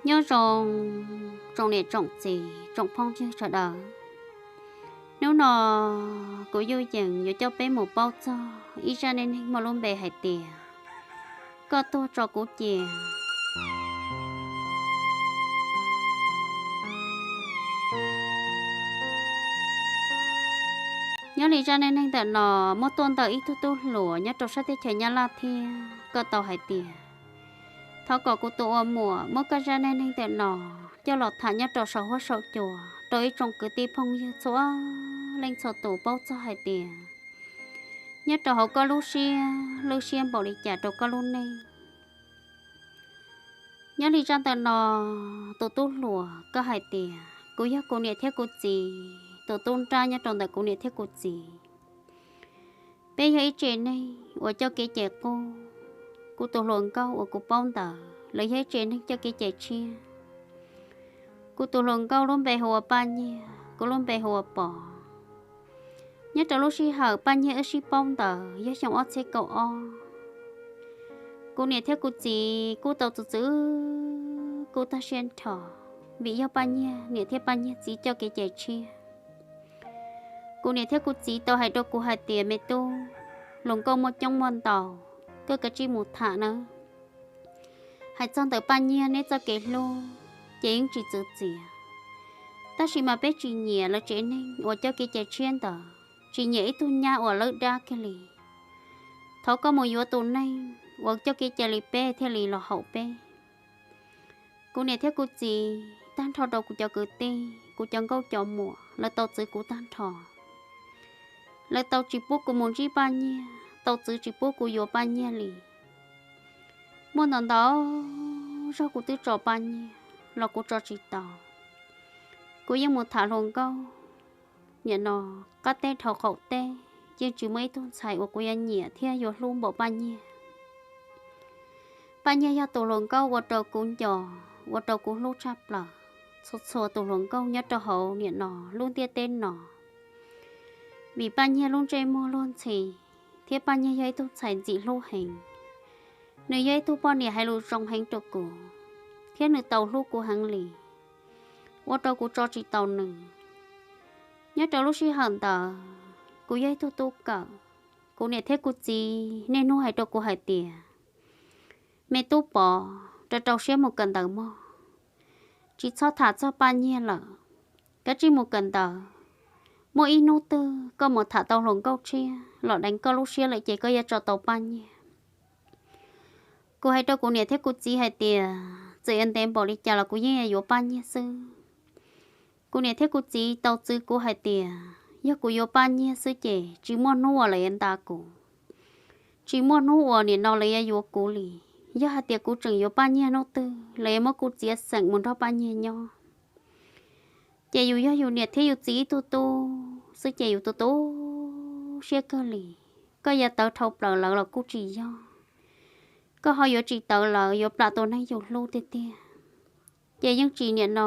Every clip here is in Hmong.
Nyob zoo tsoom niam tsoom txiv tsoom phooj ywg sawv daws. Hnub no kuv yuj yeem yuav coj peb mus paub txog ib zaj neej neeg muaj lub npe hais tias Koj tuag tso kuv cia. Nyob li zaj neej neeg ntawm no muaj tuaj ntawm ib tug tub hluas nyob rau sab teb chaws Nyab Laj thiab. Koj tau hais tias, thov kom kuv tus ua muam muab koj zaj neej neeg ntawm no coj los tham nyob rau saum huab saum cua rau ib tsoom kwv tij phooj ywg txhua leej txhua tus paub txog hais tias nyob rau hauv koj lub siab lwj siab npaum li cas rau koj lub neej. Nyob li zaj ntawm no, tus tub hluas koj hais tias kuv yog kuv niam thiab kuv txiv tus tub nrab nyob rau ntawm kuv niam thiab kuv txiv. Peb yog ib tsev neeg uas coj kev cai qub. Kuv tus hluas nkauj uas kuv paub ntawd lawv yog ib tsev neeg coj kev cai tshiab. Kuv tus hluas nkauj lub npe hu ua Paj Nyiag, kuv lub npe hu ua Pov. Nyob rau lub sij hawm Paj Nyiag wb sib paub ntawd yog xyoo ob txhiab kaum ob. Kuv niam thiab kuv txiv kuj tau txwv txwv kuj tag siab nrho, vim yog Paj Nyiag niam thiab Paj Nyiag txiv coj kev cai tshiab. Kuv niam thiab kuv txiv tau hais rau kuv hais tias, me tub, hluas nkauj muaj coob muaj ntau, koj kav tsij mus tham nawb. Hais txog ntawm Paj Nyiag neb txoj kev hlub ces yeej tsis txwv txiav, tab sis mas peb tsis nyiam lawv tsev neeg uas coj kev cai tshiab ntawd, tsis nyiam ib tug nyab uas lawb dab kiag li. Thov koj mus yuav tus neeg uas coj kev cai li peb thiaj li los haum peb. Kuv niam thiab kuv txiv tag nrho rau kuv cov kwv tij, kuv cov nkauj cov muam lawv tau txwv kuv tag nrho. Lawv tau tsis pub kuv mus ntsib Paj Nyiag, tau txwv tsis pub kuv yuav Paj Nyiag li. Muaj ntau ntau zaug kuv twb tso Paj Nyiag los kuv tso tsis tau. Kuv yeej mus tham hluas nkauj, nim no qab teb dhau qaum teb yeej tsis muaj ib tug ntxhais uas kuv yuav nyiam thiab yuav hlub npaum Paj Nyiag. Paj Nyiag yog tus hluas nkauj ua rau kuv nco, ua rau kuv hlub tshaj plaws txhua txhua tus hluas nkauj nyob rau hauv nim no lub ntiaj teb no. Vim Paj Nyiag lub ntsej muag luag ntxhi, thiab Paj Nyiag yog ib tug ntxhais ntxim hlub heev. Nws yog ib tug poj niam hais lus zoo heev rau kuv, thiab nws tau hlub kuv heev li, ua rau kuv tso tsis tau nws. Nyob rau lub sij hawm ntawd kuv yog ib tug tub kawm, kuv niam thiab kuv txiv niaj hnub hais rau kuv hais tias, me tub Pov, rau rau siab mus kawm ntawv mog, tsis txhob tham txog Paj Nyiag lawm, kav tsij mus kawm ntawv. Muaj ib hnub twg koj mus tham tau hluas nkauj tshiab los deev koj lub siab lawm ces koj yuav tso tau Paj Nyiag. Kuv hais rau kuv niam thiab kuv txiv hais tias txawm yuav ntev npaum li cas los kuv yeej yuav Paj Nyiag xwb. Kuv niam thiab kuv txiv tau txwv kuv hais tias yog kuv yuav Paj Nyiag xwb ces tsis muaj hnub uas lawv yuav nta kuv, tsis muaj hnub uas nim no lawv yuav yuav kuv li. Yog hais tias kuv tseem yuav Paj Nyiag hnub twg lawv yuav muab kuv txiav xeem mus nrog Paj Nyiag nyob. Ces yus yog yus niam thiab yus txiv ib tug tub xwb ces yus tu tu siab kawg li. Koj yuav tawv dhau plaws lawv los kuj tsis yog, koj ho yuav tsis tawv lawv yuav plam tus neeg yus hlub tiag tiag. Ces yeej tsis nim no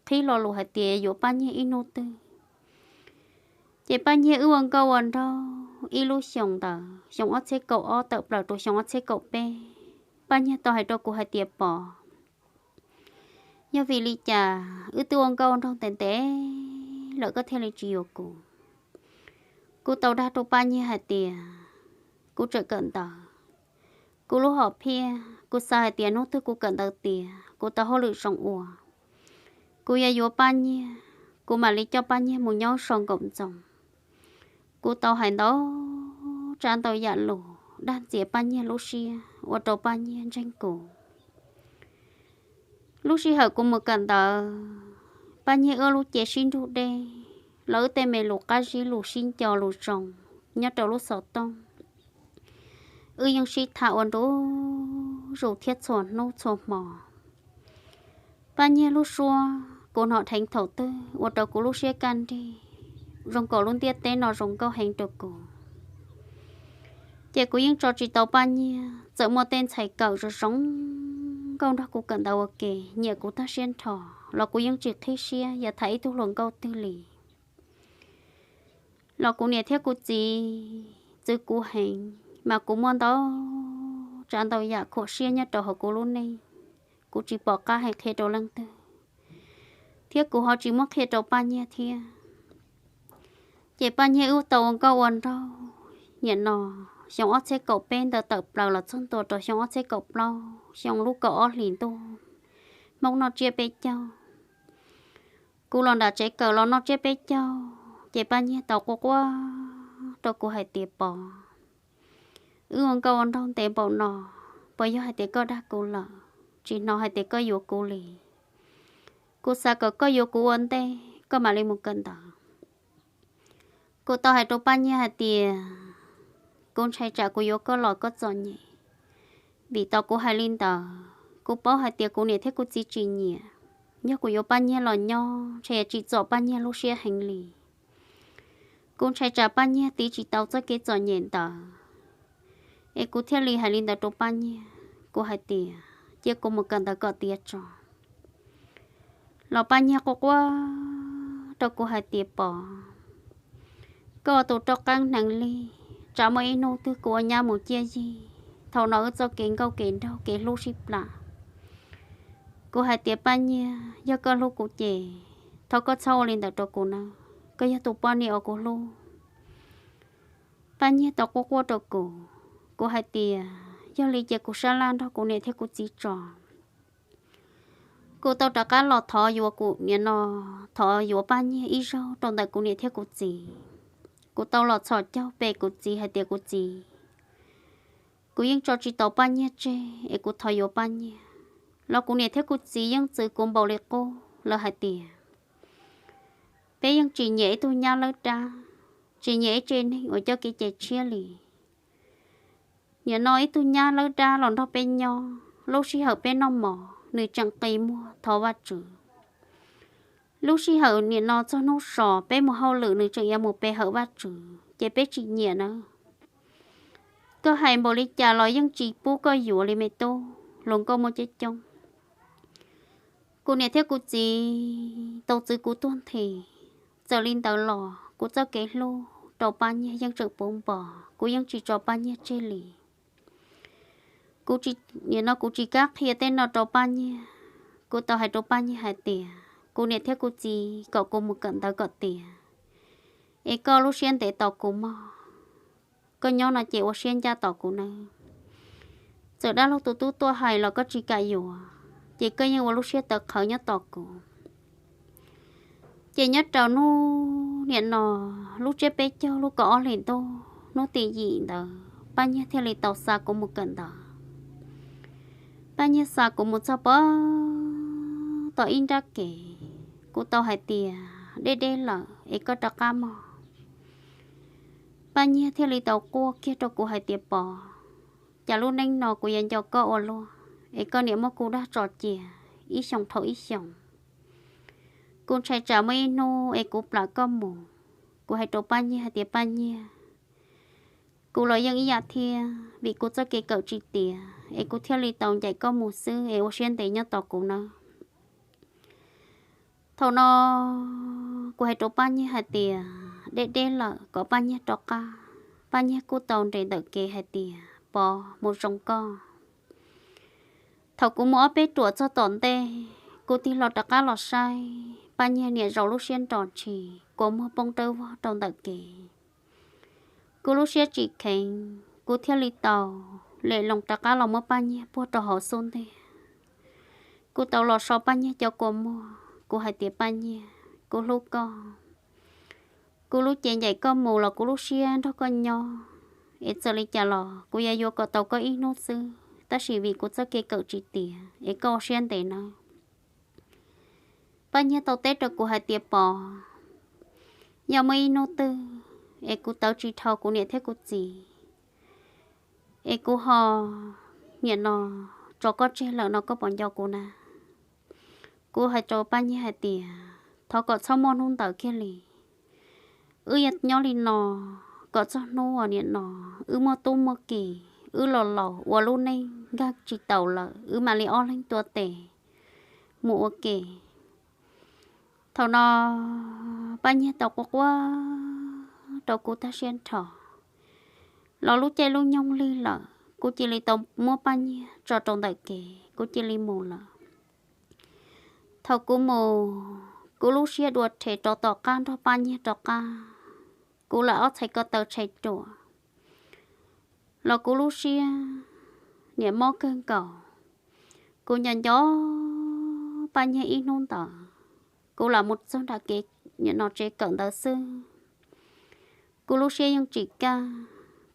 qhib lo lus hais tias yuav Paj Nyiag ib hnub twg. Ces Paj Nyiag wb ua nkauj ua nraug ib lub xyoos ntawd, xyoo ob txhiab kaum ob tawm plaws rau xyoo ob txhiab kaum peb, Paj Nyiag tau hais rau kuv hais tias Pov, yog vim li cas wb twb ua nkauj ua nraug ntev ntev lawm koj thiaj li tsis yuav kuv? Kuv tau dag rau Paj Nyiag hais tias kuv tseem kawm ntawv, kuv lub hom phiaj kuv xav hais tias hnub twg kuv kawm ntawv tiav kuv tau hauj lwm zoo ua, kuv yuav yuav Paj Nyiag, kuv mam li coj Paj Nyiag mus nyob sau nkaum ntxoov. Kuv tau hais ntau tsav ntau yam lus dag ntxias Paj Nyiag lub siab ua rau Paj Nyiag ntseeg kuv. Lub sij hawm kuv mus kawm ntawv, Paj Nyiag wb lub cev sib nrug deb, los wb tej me lus qab zib lus sib nco lus zoo nyob rau lub xov tooj, wb yeej sib tham ua ntu zus thiab txhua hnub txhua hmo. Paj Nyiag lub suab kuv hnov dheev thaum twg ua rau kuv lub siab kaj nrig zoo nkaus lub ntiaj teb no zoo nkauj heev rau kuv. Ces kuv yeej tso tsis tau Paj Nyiag, txawm muaj tej ntxhais kawm zoo zoo nkauj nrog kuv kawm ntawv ua ke nyiam kuv tag siab nrho los kuv yeej tsis qhib siab yuav tham ib tug hluas nkauj twg li. Los kuv niam thiab kuv txiv txwv kuv heev, mas kuv muaj ntau tsav ntau yam khuam siab nyob rau hauv kuv lub neej. kuv tsis pom qab hais qhia rau leej twg, thiab kuv ho tsis muab qhia rau Paj Nyiag thiab. Ces Paj Nyiag wb tau ua nkauj ua nraug, nim no xyoo ob txhiab kaum peb ntawd tawm plaws los txog ntua rau xyoo ob txhiab kaum plaub, xyoo lub kaum ob hlis ntuj, Hmoob noj tsiab peb caug. Kuv los nram tsev kawm los noj tsiab peb caug, ces Paj Nyiag tau quaj quaj rau kuv hais tias, Pov, wb ua nkauj ua nraug ntev npaum no, puas yog hais tias koj dag kuv lawm? Tsis hnov hais tias koj yuav kuv li. Kuv xav kom koj yuav kuv ua ntej koj mam li mus kawm ntawv. Kuv tau hais rau Paj Nyiag hais tias, kuv ntshai tsam kuv yuav koj los koj txom nyem. Vim tau kuv hais li ntawd, kuv paub hais tias kuv niam thiab kuv txiv tsis nyiam. Yog kuv yuav Paj Nyiag los nyob, ntshai yuav tsim txom Paj Nyiag lub siab heev li. Kuv ntshai tsam Paj Nyiag tiv tsis tau txoj kev txom nyem ntawd, es kuv thiaj li hais li ntawd rau Paj Nyiag. Kuv hais tias, cia kuv mus kawm ntawv kom tiav tso. Los Paj Nyiag quaj quaj rau kuv hais tias, Pov, koj ua tus rov qab hneev li, tsam muaj ib hnub twg kuv ua nyab mus ciaj yig, thaum no wb txoj kev nkauj kev nraug kev hlub sib plam. Kuv hais tias, Paj Nyiag, yog koj hlub kuv ces thov koj txhob ua li ntawd rau kuv nawb, koj yog tus poj niam uas kuv hlub. Paj Nyiag tau quaj quaj rau kuv, kuv hais tias, yog li ces kuv sab laj nrog kuv niam thiab kuv txiv tso. Kuv tau rov qab los thov yuav kuv niam no, thov yuav Paj Nyiag ib zaug rau ntawm kuv niam thiab kuv txiv. Kuv tau los txhos caug pe kuv txiv hais tias, kuv txiv, kuv yeej tso tsis tau Paj Nyiag tseg es kuv thov yuav Paj Nyiag. Los kuv niam thiab kuv txiv yeej txwv kuv npaum li qub, lawv hais tias, peb yeej tsis nyiam ib tug nyab lawb dab, tsis nyiam ib tse neeg uas coj kev cai tshiab li. Nim no ib tug nyab lawb dab los nrog peb nyob, lub sij hawm peb noj mov nws tseem qi muag thov Vajtswv. Lub sij hawm nim no txog hnub so peb mus hauj lwm nws tseem yuav mus pe hawm Vajtswv, ces peb tsis nyiam nawb. Koj hais npaum li cas los yeej tsis pub koj yuav li me tub, hluas nkauj muaj coob coob. Kuv niam thiab kuv txiv tau txwv kuv tuag nthi. Txawm li ntawd los kuv txoj kev hlub rau Paj Nyiag yeej tseem puv npo, kuv yeej tsis tso Paj Nyiag tseg li. Kuv tsis, nim no kuv tsis kam qhia tej no rau Paj Nyiag. Kuv tau hais rau Paj Nyiag hais tias, kuv niam thiab kuv txiv kom kuv mus kawm ntawv kom tiav, es koj lub siab ntev tos kuv mog. Koj nyob no ces ua siab ncaj tos kuv nawb. Txawm dab laug tus tub tuaj hais los koj tsis kam yuav, ces koj yeej ua lub siab tawv qhawv nyob tos kuv. Ces nyob rau hnub nim no, lub tsiab peb caug lub kaum ob hlis ntuj hnub tim yim ntawd Paj Nyiag thiaj li tau xa kuv mus kawm ntawv. Paj Nyiag xa kuv mus txog pem tom ib nrab kev, kuv tau hais tias, deb deb lawm es koj rov qab mog. Paj Nyiag thiaj li tau quaj kiag rau kuv hais tias, Pov, cas lub neej no kuv yuav nco koj ua luaj, es koj niam muab kuv dag tso cia ib xyoos dhau ib xyoos. Kuv ntshai tsam muaj ib hnub es kuv plam koj mus. Kuv hais rau Paj Nyiag hais tias, Paj Nyiag, kuv los yeej ib yam thiab, vim kuv txoj kev kawm tsis tiav es kuv thiaj li tau ncaim koj mus xwb es ua siab ntev nyob tos kuv nawb. Thaum no kuv hais rau Paj Nyiag hais tias, deb deb lawm kom Paj Nyiag rov qab. Paj Nyiag kuj tau nres ntawm kev hais tias, Pov, mus zoo koj. Thaum kuv mus ob peb ruam txog tom ntej, kuv tig hlo rov qab los saib Paj Nyiag niam zaum lub siab nro ntshis kua muag poob dawb vog rau ntawm kev. Kuv lub siab tsis kheev, kuv thiaj li tau lem loo rov qab los muab Paj Nyiag puag rau hauv xub ntiag. Kuv tau los so Paj Nyiag cov kua muag, kuv hais tias, Paj Nyiag, kuv hlub koj. Kuv lub cev ncaim koj mus los kuv lub siab nrog koj nyob, es txawm li cas los kuv yuav yuav kom tau koj ib hnub xwb, tab sis vim kuv txoj kev kawm tsis tiav es koj ua siab ntev nawb. Paj Nyiag tau teb rau kuv hais tias, Pov, yog muaj ib hnub twg es kuv tawv tsis dhau kuv niam thiab kuv txiv, es kuv ho nim no tso koj tseg lawm no koj puas nco kuv na? Kuv hais rau Paj Nyiag hais tias, thov kom txhob muaj hnub ntawd kiag li. Wb yuav nyob li no kom txog hnub uas nim no wb muaj tub muaj ki, wb los laus ua lub neej nkag tsis taus lawm wb mam li ob leeg tuav tes mus ua ke. Thaum no Paj Nyiag tau quaj quaj rau kuv tag siab nrho. Los lub caij lub nyoog lig lawm, kuv cia li tau muab Paj Nyiag tso rau ntawm kev, kuv cia li mus lawm. Thaum kuv mus, kuv lub siab dua rhe rov tom qab nrog Paj Nyiag rov qab, kuv lam ob txhais ko taw tshais ruam, los kuv lub siab niam mob kawg nkaus. Kuv nco nco Paj Nyiag ib hnub ntawd, kuv lam mus txog nram kev no tsev kawm ntawv xwb, kuv lub siab yeej tsis kaj.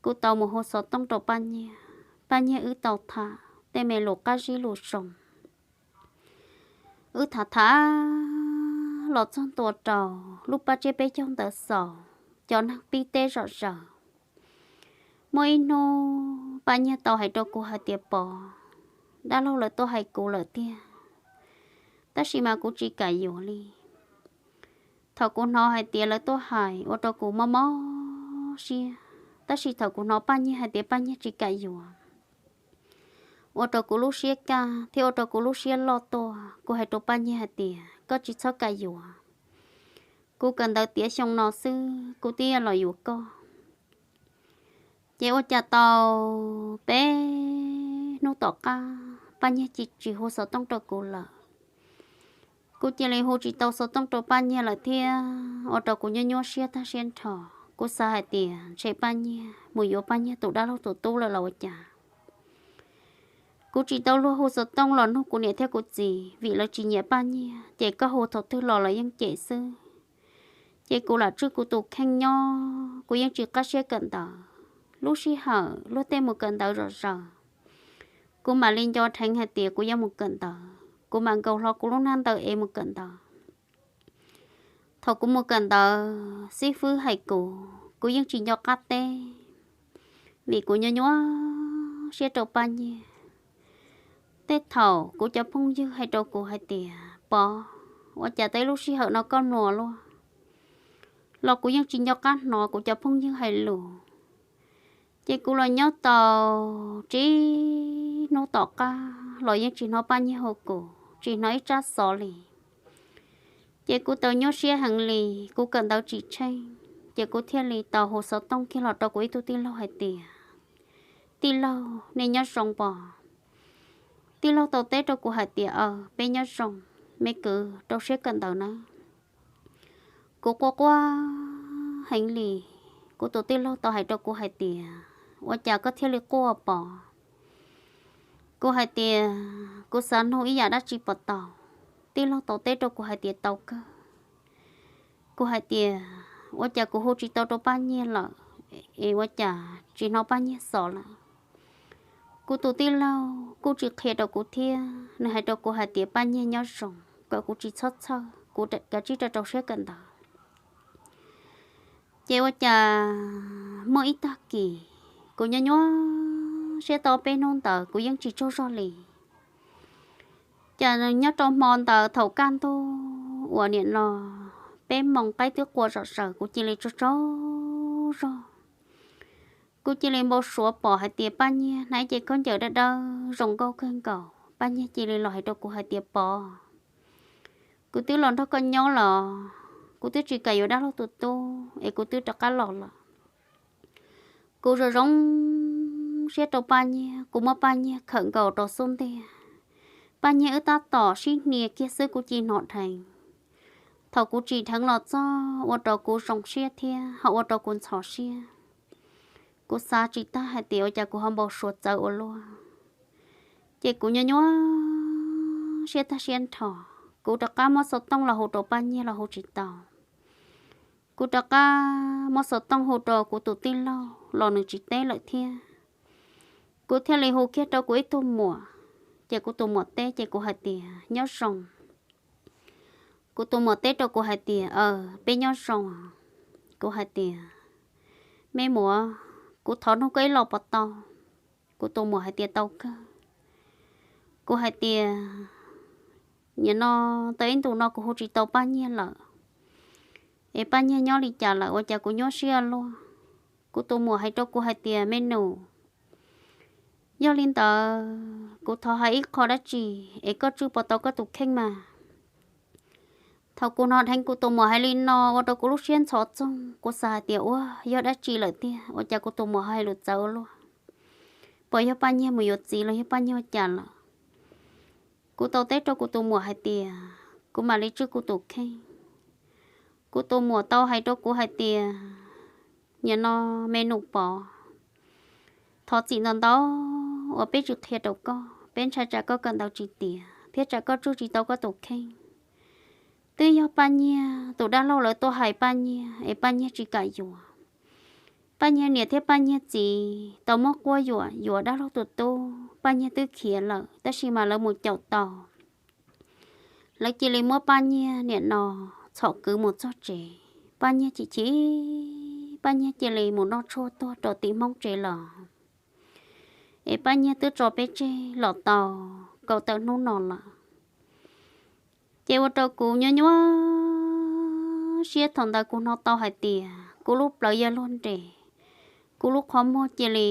Kuv tau mus hu xov tooj rau Paj Nyiag, Paj Nyiag wb tau tham tej me lus qab zib lus zoo. Wb tham tham los txog ntua rau lub pab tsiab peb caug ntawd xaus, cov neeg pib teb zom zaws. Muaj ib hnub Paj Nyiag tau hais rau kuv hais tias Pov, dab laug lawv tuaj hais kuv lawm tiag, tab sis mas kuv tsis kam yuav li. Thaum kuv hnov hais tias lawv tuaj hais ua rau kuv mob mob siab, tab sis thaum kuv hnov Paj Nyiag hais tias Paj Nyiag tsis kam yuav, ua rau kuv lub siab kaj thiab ua rau kuv lub siab loj tuaj. Kuv hais rau Paj Nyiag hais tias koj tsis txhob kam yuav, kuv kawm ntawv tiav xyoo no xwb kuv twb yuav los yuav koj. Ces ua cas tau peb hnub tom qab Paj Nyiag cia li tsis hu xov tooj rau kuv lawm. Kuv cia li hu tsis tau xov tooj rau Paj Nyiag lawm thiab ua rau kuv nyuaj nyuaj siab tag siab nrho. Kuv xav hais tias ntshe Paj Nyiag mus yuav Paj Nyiag tus dab laug tus tub lawm los ua cas. Kuv tsis tau luag hu xov tooj los nug kuv niam thiab kuv txiv vim lawv tsis nyiam Paj Nyiag, ces koj hu thaum twg los lawv yeej cem xwb. Ces kuv lam tswj kuv tus kheej nyob, kuv yeej tsis qab siab kawm ntawv. Lub sij hawm luag tej mus kawm ntawv zom zaws, kuv mam li nco dheev hais tias kuv yuav mus kawm ntawv, kuv mam nkaus hlo kuv lub hnab ntawv es mus kawm ntawv. Thaum kuv mus kawm ntawv, xib fwb hais kuv, kuv yeej tsis nco qab teb, vim kuv nyuaj nyuaj siab rau Paj Nyiag. Tej thaum kuv cov phooj ywg hais rau kuv hais tias Pov, ua cas tau ib lub sij hawm no koj mluas luaj, los kuv yeej tsis nco qab hnov kuv cov phooj ywg hais lus. Ces kuv los nyob tau tsib hnub tom qab los yeej tsis hnov Paj Nyiag hu kuv, tsis hnov ib tsab xov li. Ces kuv tau nyuaj siab heev li, kuv kawm ntawv tsis tsheej, ces kuv thiaj li tau hu xov tooj kiag los rau kuv ib tug tij laug hais tias, Tij laug, nej nyob zoo pov? Tij laug tau teb rau kuv hais tias, Aw, peb nyob zoo, me kwv rau siab kawm ntawv nawb. Kuv quaj quaj heev li, kuv tus tij laug tau hais rau kuv hais tias, Ua cas koj thiaj li quaj pov? Kuv hais tias, Kuv xav nug ib yam dab tsi puas tau? Tij laug tau teb rau kuv hais tias, Tau kawg. Kuv hais tias, Ua cas kuv hu tsis tau rau Paj Nyiag lawm, es ua cas tsis hnov Paj Nyiag xov lawm? Kuv tus tij laug kuj tsis qhia rau kuv thiab, nws hais rau kuv hais tias Paj Nyiag nyob zoo, kom kuv tsis txhob txhawj, kuv kav tsij rau rau siab kawm ntawv. Ces ua cas muaj ib tag kis, kuv nyuaj nyuaj siab tau peb hnub ntawd kuv yeej tsis tsaug zog li. Ces nyob rau hmo ntawd thaum kaj ntug uas nim no peb moos qaib twb qua zom zaws, kuv cia li tsaug tsaug zog. Kuv cia li npau suav pom hais tias Paj Nyiag hnav cev khaub ncaws dawb dawb zoo nkauj kawg nkaus, Paj Nyiag cia li los hais rau kuv hais tias, Pov, kuv twb los nrog koj nyob los, kuv twb tsis kam yuav dab laug tus tub es kuv twb rov qab los lawm. Kuv zoo zoo siab rau Paj Nyiag, kuv muab Paj Nyiag khawm nkaus rau xub ntiag. Paj Nyiag wb tab tom sib hnia kiag xwb kuv cia li hnov dheev. Thaum kuv tsim dheev los txog ua rau kuv zoo siab thiab ho ua rau kuv ntxhov siab. Kuv xav tsis tag hais tias ua cas kuv ho npau suav txawv ua luaj. Ces kuv nyuaj nyuaj siab tag siab nrho, kuv rov qab muab xov tooj los hu rau Paj Nyiag los hu tsis tau. Kuv rov qab muab xov tooj hu rau kuv tus tij laug los nws tsis teb lawm thiab. Kuv thiaj li hu kiag rau kuv ib tug muam, ces kuv tus muam teb ces kuv hais tias, Nyob zoo. Kuv tus muam teb rau kuv hais tias, Aw, peb nyob zoo. Kuv hais tias, Me muam, kuv thov nug koj ib los puas tau? Kuv tus muam hais tias, Tau kawg. Kuv hais tias, Nim no tau ib ntus no kuv hu tsis tau Paj Nyiag lawm, es Paj Nyiag nyob li cas lawm ua cas kuv nyuaj siab luaj? Kuv tus muam hais rau kuv hais tias, Me nus, yog li ntawd kuv thov hais ib qho dab tsi es koj tswj puas tau koj tus kheej mas. Thaum kuv hnov dheev kuv tus muam hais li no ua rau kuv lub siab ntxhov txoog, kuv xav hais tias, Ua yog dab tsi lawm tiag ua cas kuv tus muam ho hais lus txawv ua luaj? Puas yog Paj Nyiag mus yuav txiv los yog Paj Nyiag ua cas lawm? Kuv tau teb rau kuv tus muam hais tias, kuv mam li tswj kuv tus kheej. Kuv tus muam tau hais rau kuv hais tias, nim no me nus Pov, thov txim ntau ntau uas peb tsis qhia rau koj, peb ntshai tsam koj kawm ntawv tsis tiav thiab tsam koj tswj tsis tau koj tus kheej. Twb yog Paj Nyiag tus dab laug lawv tuaj hais Paj Nyiag es Paj Nyiag tsis kam yuav. Paj Nyiag niam thiab Paj Nyiag txiv tau muab quab yuam yuav dab laug tus tub, Paj Nyiag twb khiav lawm tab sis mas lawv mus caum tau. Lawv cia li muab Paj Nyiag nim no txhom kwv mus txog tsev. Paj Nyiag chim chim, Paj Nyiag cia li mus noj tshuaj tuag rau tim Hmoob tsev los. Es Paj Nyiag twb tso peb tseg los tau kaum tawm hnub no lawm. Ces ua rau kuv nyuaj nyuaj siab, thaum ntawd kuv hnov tau hais tias kuv lub plawv yog luag nres, kuv lub qhov muag cia li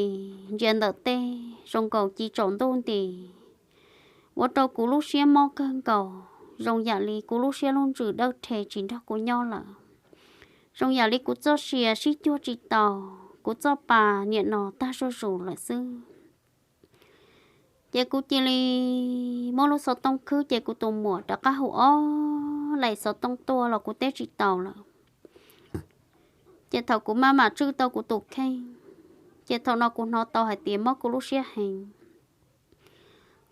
ntsia ntawm tej zoo nkaus ci tsaus ntuj nti, ua rau kuv lub siab mob kawg nkaus, zoo yam li kuv lub siab lub ntsws dawb rhe tsis nrog kuv nyob lawm, zoo yam li kuv txoj sia sib cuag tsis tau, kuv txoj pa nim no tag zuj zus lawm xwb. Ces kuv cia li muab lub xov tooj khwb, ces kuv tus muam rov qab hu ob laim xov tooj tuaj los kuv teb tsis tau lawm. Ces thaum kuv maj mam tswj tau kuv tus kheej, ces thaum no kuv hnov tau hais tias mob kuv lub siab heev.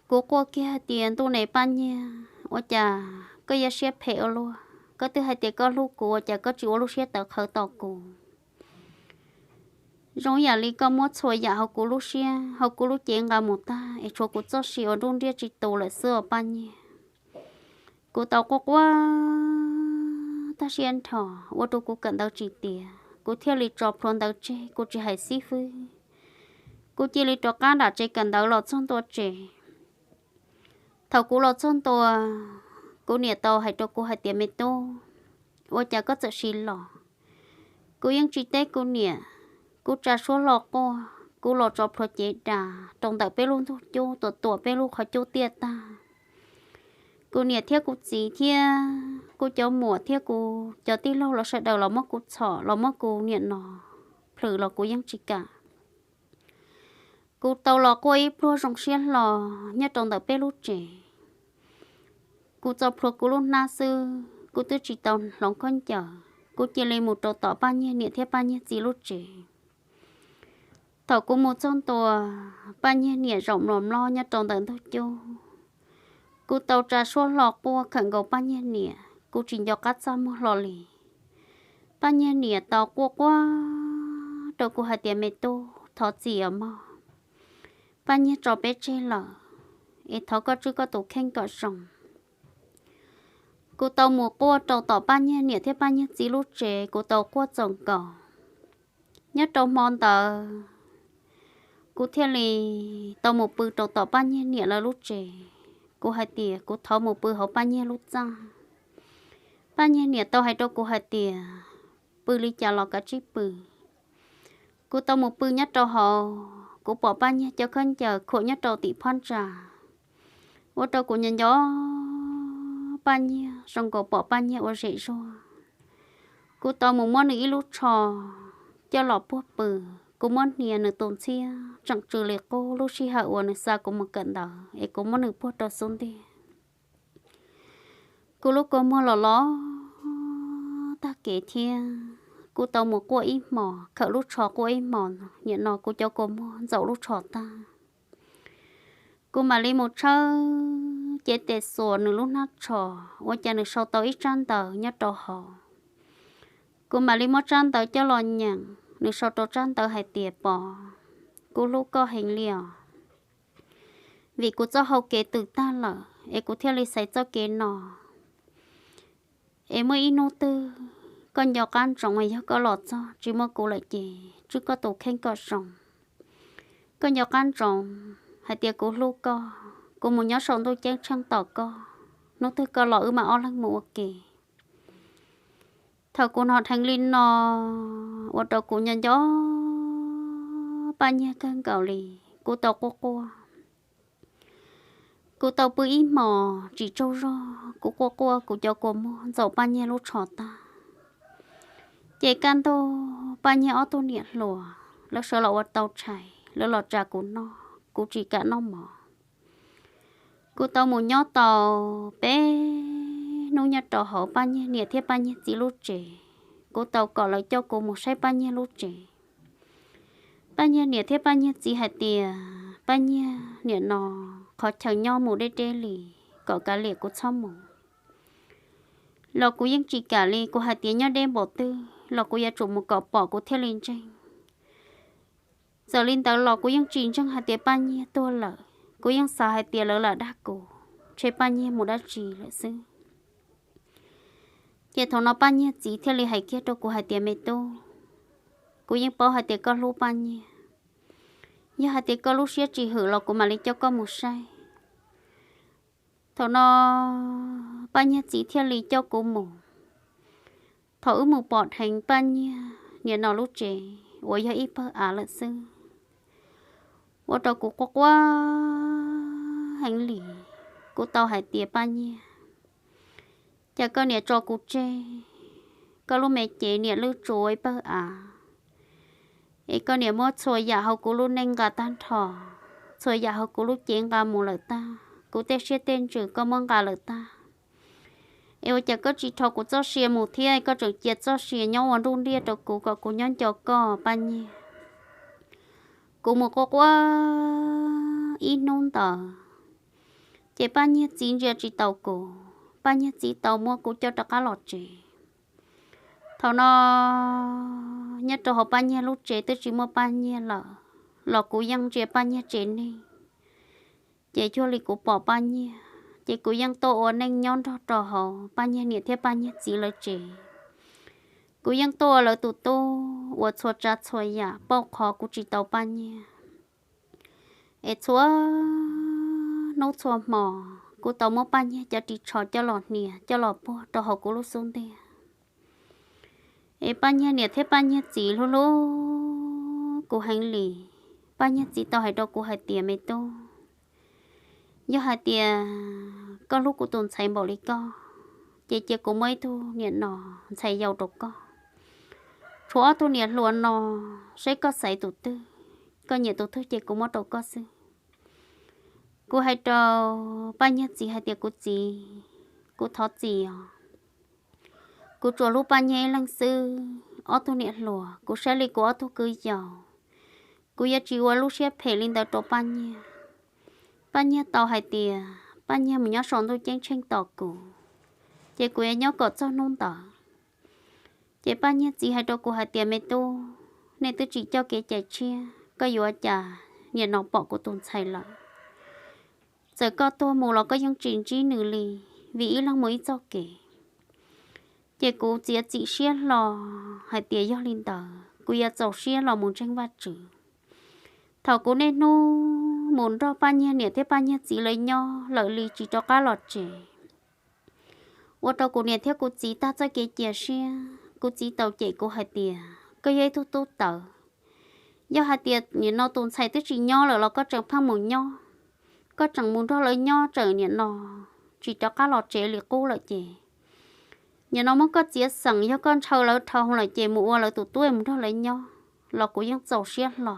Kuv quaj kiag hais tias, ntuj ne Paj Nyiag, ua cas koj yuav siab phem ua luaj? Koj twb hais tias koj hlub kuv, ua cas koj tsis ua lub siab tawv qhawv tos kuv? Zoo yam li koj muab txhua yam hauv kuv lub siab, hauv kuv lub cev nqa mus tag, es tshuav kuv txoj sia uas nruj nriaj tsis tu lawm xwb os Paj Nyiag. Kuv tau quaj quaj tag siab nrho, ua rau kuv kawm ntawv tsis tiav, kuv thiaj li tso plhuav ntawv tseg, kuv tsis hais xib fwb. Kuv cia li rov qab nram tsev kawm ntawv los txog ntua tsev. Thaum kuv los txog ntua, kuv niam tau hais rau kuv hais tias, me tub, ua cas koj txawm sim los? Kuv yeej tsis teb kuv niam, kuv tsa suab hlo quaj, kuv los tso plhuav cev da rau ntawm peb lub ntug cub, tuam tuam peb lub qhov cub tiaj tag. Kuv niam thiab kuv txiv thiab kuv cov muam thiab kuv cov tij laug los sawv daws los muab kuv txhom, los muab kuv niam no plhws los kuv yeej tsis kam. Kuv tau los quaj ib pluag zoo siab hlo nyob rau ntawm peb lub tsev. Kuv txo plhuav kuv lub hnab xwb, kuv twb tsis tau hloov khaub ncaws, kuv cia li mus rau tom Paj Nyiag niam thiab Paj Nyiag txiv lub tsev. Thaum kuv mus txog ntua, Paj Nyiag niam zaum mlos mlob nyob rau ntawm ntug cub. Kuv tau tsa suab hlo quaj khawm nkaus Paj Nyiag niam, kuv tsis nco qab txaj muag hlo li. Paj Nyiag niam tau quaj quaj rau kuv hais tias, me tub, thov txim os mog, Paj Nyiag tso peb tseg lawm, es thov koj tswj koj tus kheej kom zoo. Kuv tau mus quaj rau tom Paj Nyiag niam thiab Paj Nyiag txiv lub tsev, kuv tau quaj txaus nkaus. Nyob rau hmo ntawd, kuv thiaj li tau mus pw rau tom Paj Nyiag niam lawv lub tsev. Kuv hais tias, kuv thov mus pw hauv Paj Nyiag lub txaj. Paj Nyiag niam tau hais rau kuv hais tias, pw li cas los kav tsij pw. Kuv tau mus pw nyob rau hauv, kuv pom Paj Nyiag cov khaub ncaws khuam nyob rau tim phab ntsa, ua rau kuv nco nco Paj Nyiag zoo nkaus pom Paj Nyiag ua zem zuag. Kuv tau mus muab nws ib lub tsho coj los puag pw, kuv muab hnia nws tus ntxhiab tseem tsw li qub lub sij hawm uas nws xa kuv mus kawm ntawv es kuv muab nws puag rau xub ntiag. Kuv lub kua muag los los tag kev thiab, kuv tau mus quaj ib hmos, khawm lub tsho quaj ib hmos, nim no kuv cov kua muag ntxaum lub tsho tag. Kuv mam li mus tshawb cev tes xuas nws lub hnab tsho, ua cas nws sau tau ib tsab ntawv nyob rau hauv. Kuv mam li muab tsab ntawv coj los nyeem, nws sau rau tsab ntawv hais tias, Pov, kuv hlub koj heev li os. Vim kuv txoj hau kev twm tag lawm es kuv thiaj li xaiv txoj kev no. Es muaj ib hnub twg koj nco qab ntsoov, yog koj los txog tsis muaj kuv lawm ces tswj koj tus kheej kom zoo. Koj nco qab ntsoov hais tias kuv hlub koj, kuv mus nyob saum ntuj ceeb tsheej tos koj, hnub twg koj los wb mam ob leeg mus ua ke. Thaum kuv hnov dheev li no, ua rau kuv nco nco Paj Nyiag kawg nkaus li, kuv tau quaj quaj. Kuv tau pw ib hmos tsis tsaug zog, kuv quaj quaj kuv cov kua muag ntxaum Paj Nyiag lub tsho tag. Ces kaj ntug Paj Nyiag ob tug niam hluas lawv sawv los ua tau tshais, lawv los tsa kuv noj, kuv tsis kam noj mov. Kuv tau mus nyob tau peb hnub nyob rau hauv Paj Nyiag niam thiab Paj Nyiag txiv lub tsev, kuv tau kom lawv coj kuv mus saib Paj Nyiag lub tsev. Paj Nyiag niam thiab Paj Nyiag txiv hais tias Paj Nyiag niam no qhov chaw nyob mus deb deb li, kom kav liam kuv txhob mus. Los kuv yeej tsis kam li, kuv hais tias nyob deb npaum twg los kuv yuav tsum mus kom pom kuv thiaj li ntseeg. Txawm li ntawd los kuv yeej tsis ntseeg hais tias Paj Nyiag tuag lawm, kuv yeej xav hais tias lawv lam dag kuv, ntshe Paj Nyiag mus dab tsi lawm xwb. Ces thaum no Paj Nyiag txiv thiaj li hais kiag rau kuv hais tias, Me tub, kuv yeej paub hais tias koj hlub Paj Nyiag. Yog hais tias koj lub siab tsis hwm los kuv mam li coj koj mus saib. Thaum no Paj Nyiag txiv thiaj li coj kuv mus. Thaum wb mus pom dheev Paj Nyiag niam no lub tsev uas yog ib pawg av lawm xwb, ua rau kuv quaj quaj heev li. Kuv tau hais tias, Paj Nyiag, cas koj niam tso kuv tseg, koj lub me cev niam lwj tsuas ua ib pawg av, es koj niam muab txhua yam hauv kuv lub neej nqa tag nrho, txhua yam hauv kuv lub cev nqa mus lawm tag, kuv tej siab tej ntsws koj muab nqa lawm tag. Es ua cas koj tsis rho kuv txoj sia mus thiab, koj tseem cia txoj sia nyob ua nruj ntiaj rau kuv kom kuv nyob nco koj, Paj Nyiag? Kuv mus quaj quaj ib hnub ntawd, ces Paj Nyiag txiv ntsia tsis taus kuv, Paj Nyiag txiv tau muab kuv coj rov qab los tsev. Thaum no nyob rau hauv Paj Nyiag lub tsev twb tsis muaj Paj Nyiag lawm, los kuv yeej ntsia Paj Nyiag tsev neeg, ces cuag li kuv pom Paj Nyiag, ces kuv yeej tuaj ua neej nyob nrog rau hauv Paj Nyiag niam thiab Paj Nyiag txiv lawv tsev. Kuv yeej tuaj ua lawv tus tub ua txhua tsav txhua yam pauj qhov kuv tsis tau Paj Nyiag. Es txhua hnub txhua hmo kuv tau muab Paj Nyiag cov ris tsho coj los hnia coj los puag rau hauv kuv lub xub ntiag. Es Paj Nyiag niam thiab Paj Nyiag txiv hlub hlub kuv heev li. Paj Nyiag txiv tau hais rau kuv hais tias, Me tub, yog hais tias koj hlub kuv tus ntxhais npaum li koj, ces cia kuv muab ib tug niam no ntxhais yau rau koj. Tshuav ob tug niam hluas no, saib koj xaiv tus twg, koj nyiam tus twg ces kuv muab rau koj xwb. Kuv hais rau Paj Nyiag txiv hais tias, Kuv txiv, kuv thov txim os. Kuv tsuas hlub Paj Nyiag ib leeg xwb, ob tug niam hluas kuv saib li kuv ob tug kwv yau, kuv yuav tsis ua lub siab phem li ntawd rau Paj Nyiag. Paj Nyiag tau hais tias Paj Nyiag mus nyob saum ntuj ceeb tsheej tos kuv, ces kuv yuav nyob kom txog hnub ntawd. Ces Paj Nyiag txiv hais rau kuv hais tias, Me tub, nej twb tsis coj kev cai tshiab, koj yuav cas niam no pom kuv tus ntxhais lawm. Txawm koj tuag mus los koj yeej tsis ntsib nws li, vim ib leeg mus ib txoj kev. Ces kuv txiav txim siab hlo hais tias yog li ntawd kuv yuav txaus siab los mus ntseeg Vajtswv. Thaum kuv niaj hnub mus nrog Paj Nyiag niam thiab Paj Nyiag txiv lawv nyob lawm li tsis rov qab los tsev, ua rau kuv niam thiab kuv txiv tag txoj kev cia siab. Kuv txiv tau cem kuv hais tias, Koj yog ib tug tub tawv, yog hais tias nim no tus ntxhais twb tsis nyob lawm los koj tseem pheej mus nyob, koj tseem mus nrog lawv nyob tseem nim no tsis rov qab los tsev li qub lawm ces nim no muab koj txiav xeem, yog koj ntshaw lawv dhau lawm ces mus ua lawv tus tub mus nrog lawv nyob los kuv yeej txaus siab hlo.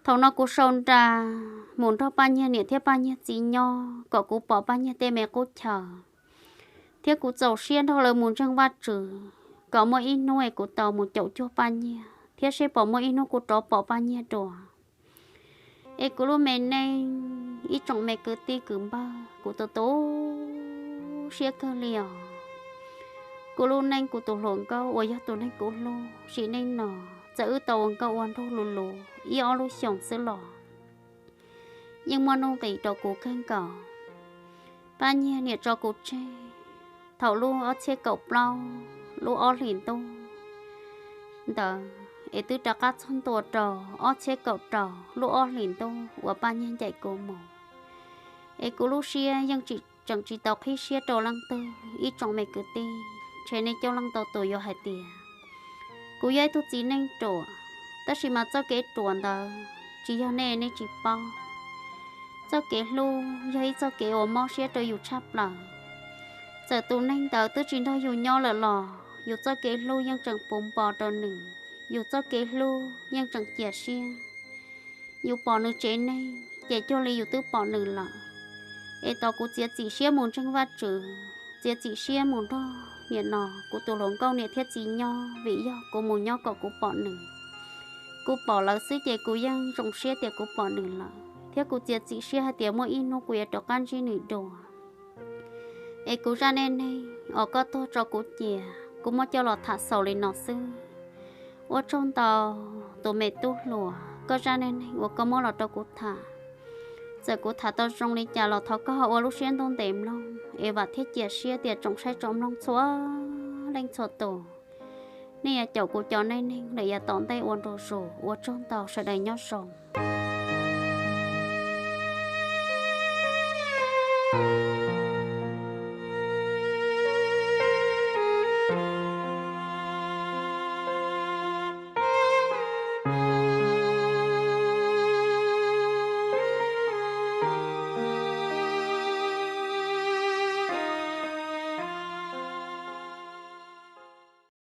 Thaum no kuv sau nra mus nrog Paj Nyiag niam thiab Paj Nyiag txiv nyob kom kuv pom Paj Nyiag tej me qub chaw, thiab kuv txaus siab nrog lawv mus ntseeg Vajtswv kom muaj ib hnub es kuv tau mus caum cuag Paj Nyiag thiab seb puas muaj ib hnub kuv rov pom Paj Nyiag dua. Es kuv lub me neej, ib tsoom me kwv tij kwv npawg, kuv tu tu siab kawg li os. Kuv lub neej, kuv tus hluas nkauj uas yog tus neeg kuv hlub sim neej no, txawm wb tau ua nkauj ua nraug luv luv ib ob lub xyoos xwb los yeej muaj nuj nqis rau kuv kawg nkaus. Paj Nyiag niam tso kuv tseg thaum lub ob txhiab kaum plaub lub ob hlis ntuj ntawd, es twb rov qab txog ntua rau ob txhiab kaum rau lub ob hlis ntuj uas Paj Nyiag ncaim kuv mus. Es kuv lub siab yeej tseem tsis tau qhib siab rau leej twg ib tsoom me kwv tij, ntshe nej coob leej ntau tus yuav hais tias kuv yog ib tug txiv neej ruam, tab sis mas txoj kev ruam ntawd tsis yog nej, nej tsis paub. Txoj kev hlub yog ib txoj kev uas mob siab rau yus tshaj plaws. Txawm tus neeg ntawd twb tsis nrog yus nyob lawm los yus txoj kev hlub yeej tseem puv npo rau nws, yus txoj kev hlub yeej tseem cia siab. Yus pom nws tsev neeg ces cuag li yus twb pom nws lawm. Es tos kuv txiav txim siab mus ntseeg Vajtswv, txiav txim siab mus nrog nim no kuv tus hluas nkauj niam thiab txiv nyob, vim yog kuv mus nyob kom kuv pom nws. Kuv pom lawv xwb ces kuv yeej zoo siab tias kuv pom nws lawm, thiab kuv txiav txim siab hais tias muaj ib hnub kuv yuav rov qab ntsib nws dua. Es kuv zaj neej neeg uas koj tuaj tso kuv cia, kuv muab coj los tham xaus li no xwb. Ua tsaug ntau tus me tub hluas, koj zaj neej neeg uas koj muab los rau kuv tham. Txawm kuv tham tau zoo li cas los thov koj ho ua lub siab ntuj ntev mloog es vam thiab cia siab tias tsoom saib tsoom mloog txhua leej txhua tus, nej yuav caum kuv cov neej neeg lawm yav tom ntej ua ntu zus. Ua tsaug ntau, sawv daws nyob zoo.